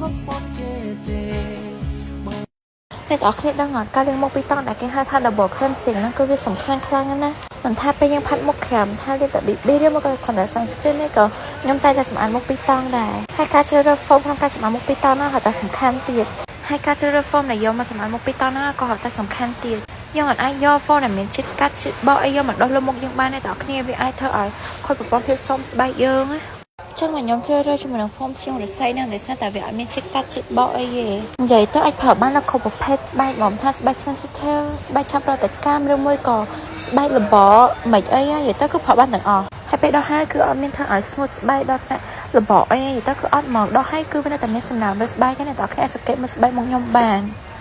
ធ្លាប់បងគេទេបើ អ្នកទាំងអស់គ្នាដឹងអត់ការលាងមុខពីរតង់ដែលគេហៅថា double cleansing ហ្នឹងគឺវាសំខាន់ខ្លាំងណាស់ណាមិនថាពេលយើងផាត់មុខក្រៅមិនថាលាបតែ BB ឬមកក៏គ្រាន់តែ sunscreen នេះក៏ខ្ញុំតែងតែសម្អាតមុខពីរតង់ដែរហើយការជ្រើសរើស foam ក្នុងការសម្អាតមុខពីរតង់ហ្នឹងហៅថាសំខាន់ទៀតហើយការជ្រើសរើស foam ដែលយកមកសម្អាតមុខពីរតង់ហ្នឹងក៏ហៅថាសំខាន់ទៀតយើងអត់អាចយក foam ដែលមានជាតិកាត់ជាតិបកអីយកមកដុសលើមុខយើងបានទេបងប្អូនវាអាចធ្វើឲ្យខូចប្រព័ន្ធភាពស៊ាំស្បែកយើងណាចឹងមកខ្ញុំជ្រើសរើសជាមួយនឹង foam ធ្យូងឫស្សីហ្នឹងដោយសារតែវាអត់មានជាតិកាត់ជាតិបកអីទេនិយាយទៅអាចប្រើបានដល់គ្រប់ប្រភេទស្បែកហ្មងថាស្បែក sensitive ស្បែកឆាប់ប្រតិកម្មឬមួយក៏ស្បែករបមិនអីនិយាយទៅគឺប្រើបានទាំងអស់ហើយពេលដោះហើយគឺអត់មានធ្វើឲ្យស្ងួតស្បែកដល់ថ្នាក់របអីនិយាយទៅគឺអត់ហ្មងដោះហើយគឺវានៅតែមានសំណើមលើស្បែកហ្នឹងអ្នកទាំងអស់គ្នាអាចសង្កេតមើលស្បែកមកខ្ញុំបាន។